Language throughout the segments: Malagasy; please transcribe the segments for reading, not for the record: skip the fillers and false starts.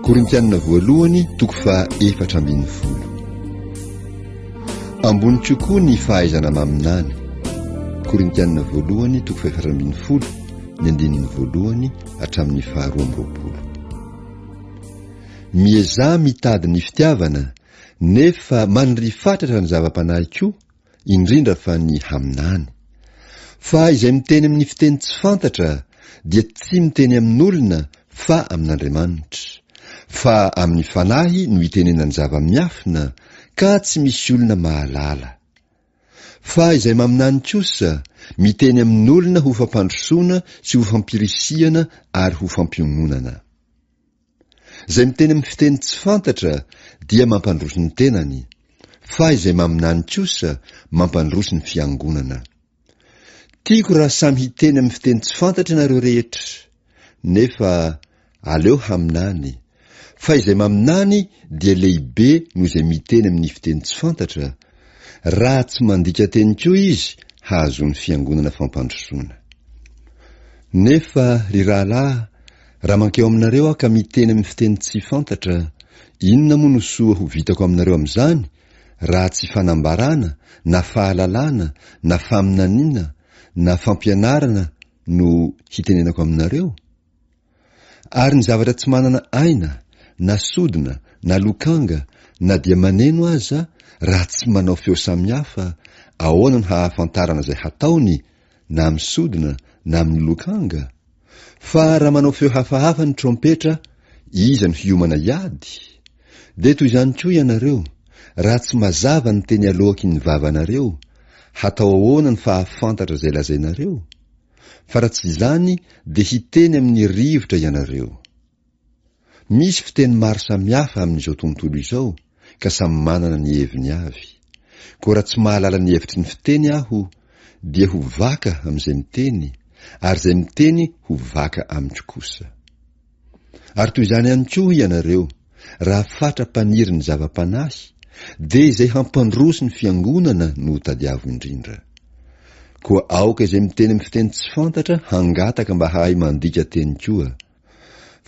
Korintianina voalohany toko faha 14. Ambony kokoa ny fahaizana maminany. Korintianina voalohany toko faha 14, ny andininy voalohany hatramin'ny faha 22. Miezaha mitady ny fitiavana, nefa maniria fatratra ny zava-panahy koa, indrindra fa ny haminany. Fa izay miteny amin'ny fiteny tsy fantatra dia tsy miteny amin'olona fa amin'Andriamanitra. Fa amin'ny fanahy no itenenany zava-miafina ka tsy misy olona mahalala. Fa izay maminany kosa, miteny amin'olona ho fampandrosoana sy ho fampirisihana ary ho fampiononana. Izay miteny amin'ny fiteny tsy fantatra dia mampandroso ny tenany, fa izay maminany kosa mampandroso ny fiangonana. Tiako raha samy hiteny amin'ny fiteny tsy fantatra ianareo rehetra, nefa aleo haminany, fa izay maminany dia lehibe noho izay miteny amin'ny fiteny tsy fantatra, raha tsy mandika teny koa izy hahazoan'ny fiangonana fampandrosoana. Nefa, ry rahalahy, raha mankeo aminareo aho ka miteny amin'ny fiteny tsy fantatra, inona moa no soa ho vitako aminareo amin'izany, raha tsy fanambarana, na fahalalana, na faminaniana, na fampianarana no hitenenako aminareo? Ary ny zavatra tsy manana aina, na sodina, na lokanga, na dia maneno aza, raha tsy manao feo samihafa, ahoana no hahafantarana izay hataony, na amin'ny sodina, na amin'ny lokanga? Fa raha manao feo hafahafa ny trompetra, iza no hiomana hiady? Dia toy izany koa ianareo, raha tsy mazava ny teny aloaky ny vavanareo, hatao ahoana ny fahafantatra izay lazainareo? Fa raha tsy izany dia hiteny amin'ny rivotra ianareo. Misy fiteny maro samihafa amin'izao tontolo izao, ka samy manana ny heviny avy. Koa raha tsy mahalala ny hevitry ny fiteny aho, dia ho vaka amin'izay miteny, ary izay miteny ho vaka amiko kosa. Ary toy izany ihany koa ianareo, raha fatra-paniry ny zava-panahy, dia izay hampandroso ny fiangonana no tadiavo indrindra. Koa aoka izay miteny amin'ny fiteny tsy fantatra hangataka mba hahay mandika teny koa.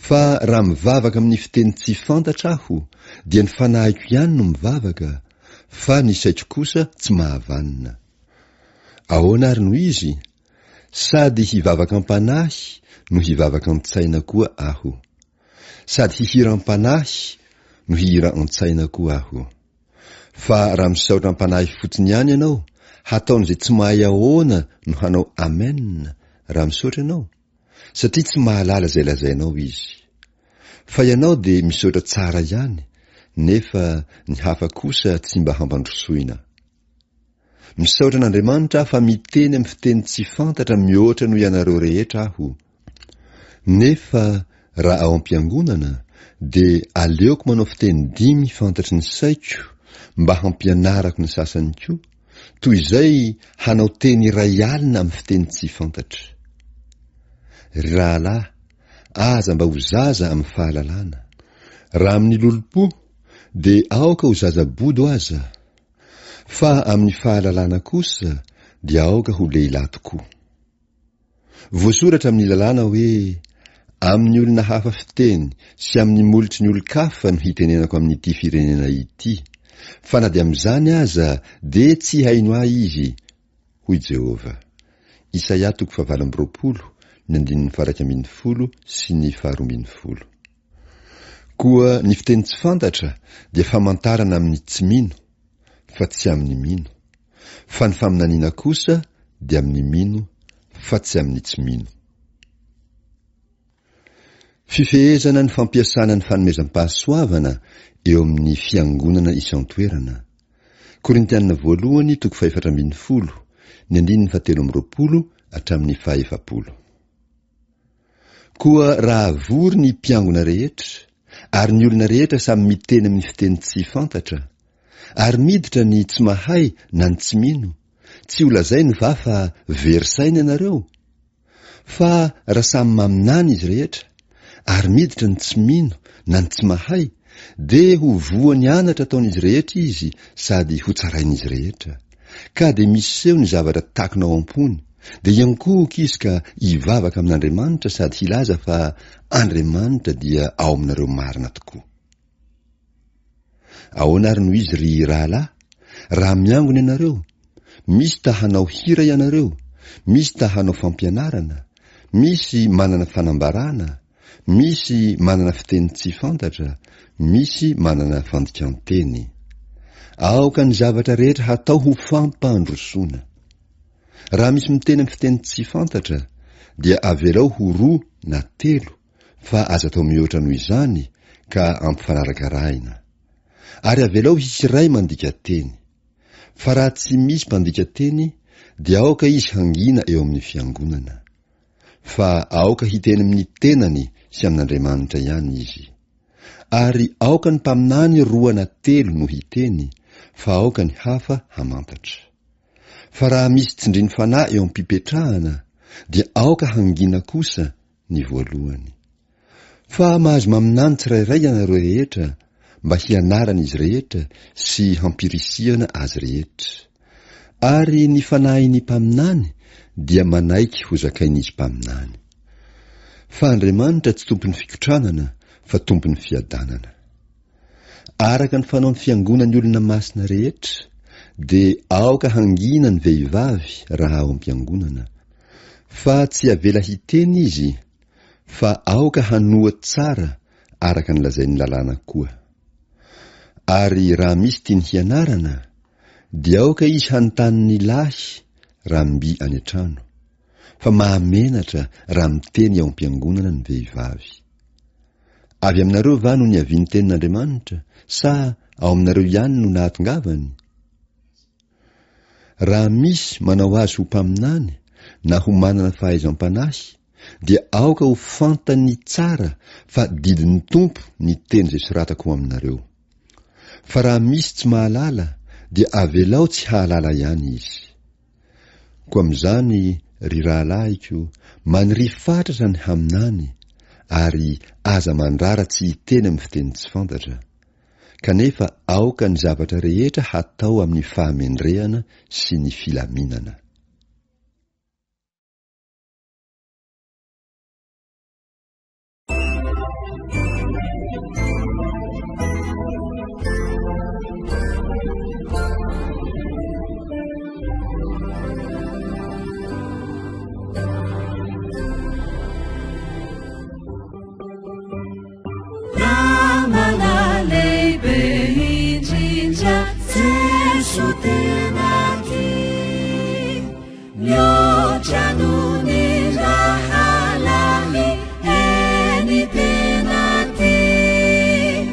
Fa raha mivavaka amin'ny fiteny tsy fantatra aho, dia ny fanahiko ihany no mivavaka, fa ny saiko kosa tsy mahavanona. Ahoana ary no izy? Sady hivavaka am-panahy no hivavaka an-tsaina koa aho. Sady hihira am-panahy no hihira an-tsaina koa aho. Fa raha misaotra am-panahy fotsiny ihany ianao, hataon'izay tsy mahay ahoana no hanao Amen raha misaotra ianao? Satria tsy mahalala izay lazainao izy. Fa ianao dia misaotra tsara ihany, nefa ny hafa kosa tsy mba hampandrosoina. Misaotra an'Andriamanitra aho fa miteny amin'ny fiteny tsy fantatra mihoatra noho ianareo rehetra aho. Nefa raha ao am-piangonana dia aleoko manao fiteny dimy fantatry ny saiko mba hampianarako ny sasany koa, toy izay hanao teny iray alina amin'ny fiteny tsy fantatra. Ry rahalahy, aza mba ho zaza amin'ny fahalalana. Raha amin'ny lolompo, dia aoka ho zaza bodo aza. Fa amin'ny fahalalana kosa dia aoka ho lehilahy tokoa. Voasoratra amin'ny lalàna hoe, Amin'ny olona hafa fiteny sy amin'ny molotry ny olon-kafa no hitenenako amin'ity firenena ity, fa na dia amin'izany aza dia tsy haino ahy izy, hoy Jehovah. Isaia toko fahavalo amby 20, ny andininy faha 11 sy ny faharoa ambin'ny folo. Koa ny fiteny tsy fantatra dia famantarana amin'ny tsy mino, fa tsy amin'ny mino. Fa ny faminaniana kosa dia amin'ny mino, fa tsy amin'ny tsy mino. Fifehezana ny fampiasana ny fanomezam-pahasoavana eo amin'ny fiangonana isan-toerana. Korintiana voalohany toko fahefatra ambin'ny folo, ny andininy fahatelo amby 20 hatramin'ny fahaefapolo. Koa raha vory ny mpiangona rehetra, ary ny olona rehetra samy miteny amin'ny fiteny tsy fantatra, ary miditra ny tsy mahay na ny tsy mino, tsy ho lazainy va fa very saina ianareo? Fa raha samy maminany izy rehetra, ary miditra ny tsy mino na ny tsy mahay, dia ho voan'ny anatra ataon'izy rehetra izy sady hotsarain'izy rehetra. Ka dia miseho ny zavatra takona ao am-pony. Dia hiankohoka izy ka hivavaka amin'Andriamanitra sady hilaza fa Andriamanitra dia ao aminareo marina tokoa. Ahoana ary no izy ry rahalahy? Raha miangona ianareo, misy ta hanao hira ianareo, misy ta hanao fampianarana, misy manana fanambarana, misy manana fiteny tsy fantatra, misy manana fandikan-teny. Aoka ny zavatra rehetra hatao ho fampandrosoana. Raha misy miteny amin'ny fiteny tsy fantatra, dia avelao ho roa na telo, fa aza atao mihoatra noho izany ka ampifanarakarahina. Ary avelao hisy iray mandika teny. Fa raha tsy misy mpandika teny, dia aoka izy hangina eo amin'ny fiangonana. Fa aoka hiteny amin'ny tenany sy amin'Andriamanitra ihany izy. Ary aoka ny mpaminany roa na telo no hiteny, fa aoka ny hafa hamantatra. Fa raha misy tsindrin'ny fanahy eo am-pipetrahana, dia aoka hangina kosa ny voalohany. Fa mahazo maminany tsirairay ianareo rehetra mba hianaran'izy rehetra sy hampirisihana azy rehetra. Ary ny fanahin'ny mpaminany dia manaiky ho zakain'izy mpaminany. Fa Andriamanitra tsy tompon'ny fikotranana fa tompon'ny fiadanana. Araka ny fanaon'ny fiangonan'ny olona masina rehetra, dia aoka hangina ny vehivavy raha ao am-piangonana. Fa tsy avela hiteny izy, fa aoka hanoa tsara araka ny lazain'ny lalàna koa. Ary raha misy tiany hianarana, dia aoka izy hanontany ny lahy raha mby any an-trano, fa mahamenatra raha miteny ao am-piangonana ny vehivavy. Avy aminareo va no niavian'ny tenin'Andriamanitra, sa ao aminareo ihany no nahatongavany? Raha misy manao azy ho mpaminany na ho manana fahaizam-panahy, dia aoka ho fantany tsara fa didin'ny Tompo ny teny izay soratako ho aminareo. Fa raha misy tsy mahalala, dia avelao tsy hahalala ihany izy. Koa amin'izany, ry rahalahiko, maniria fatratra ny haminany, ary aza mandrara tsy hiteny amin'ny fiteny tsy fantatra. Kanefa aoka ny zavatra rehetra hatao amin'ny fahamendrehana sy ny filaminana. Namana lehibe indrindra Jeso tena tia Mihoatra noho ny rahalahy Eny tena tia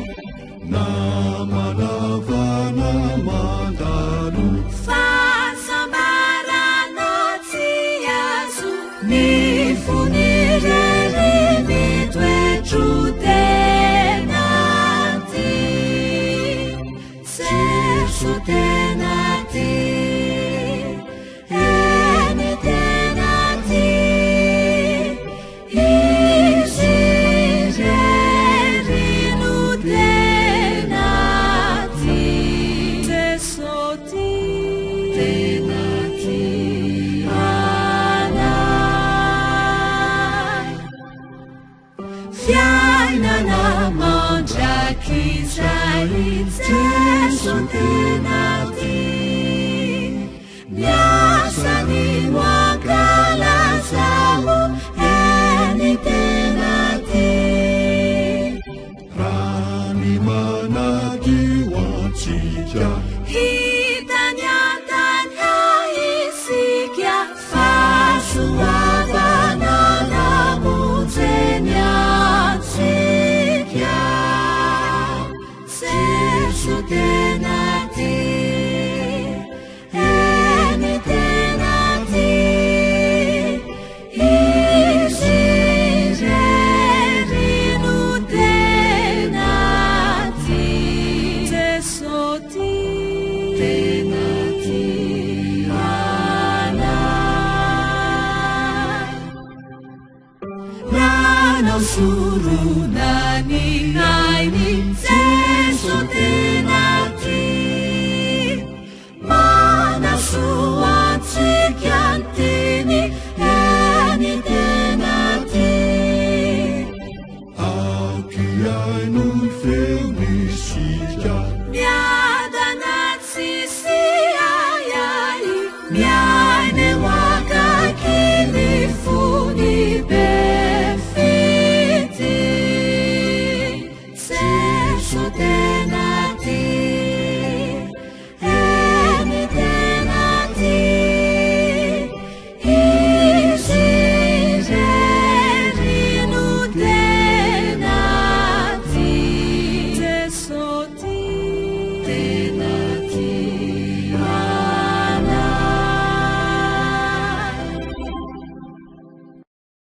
Namana vana mandalo Fahasambarana tsy azo Ny fony irery mitoetro tena tia Jeso tena tia Eny tena tia Izy irery no tena tia Jeso tia Tena tia anay Fiainana mandrakizay Jeso tena tia Miasa ny ho ankalazao Eny tena tia Raha ny manadio antsika Hitany an-tany isika Fahasoavana namonjeny antsika Jeso tena tia Eny tena tia Izy irery no tena tia Jeso tia Tena tia anay Nanao sorona ny ainy Jeso tena tia Manasoa antsika ny teny. Mihaino ny feony isika. Miadana tsisy ahiahy, miaina eo akaikin'ny fony be fitia. Jeso tena tia, eny tena tia. Izy irery no tena tia. Jeso tia.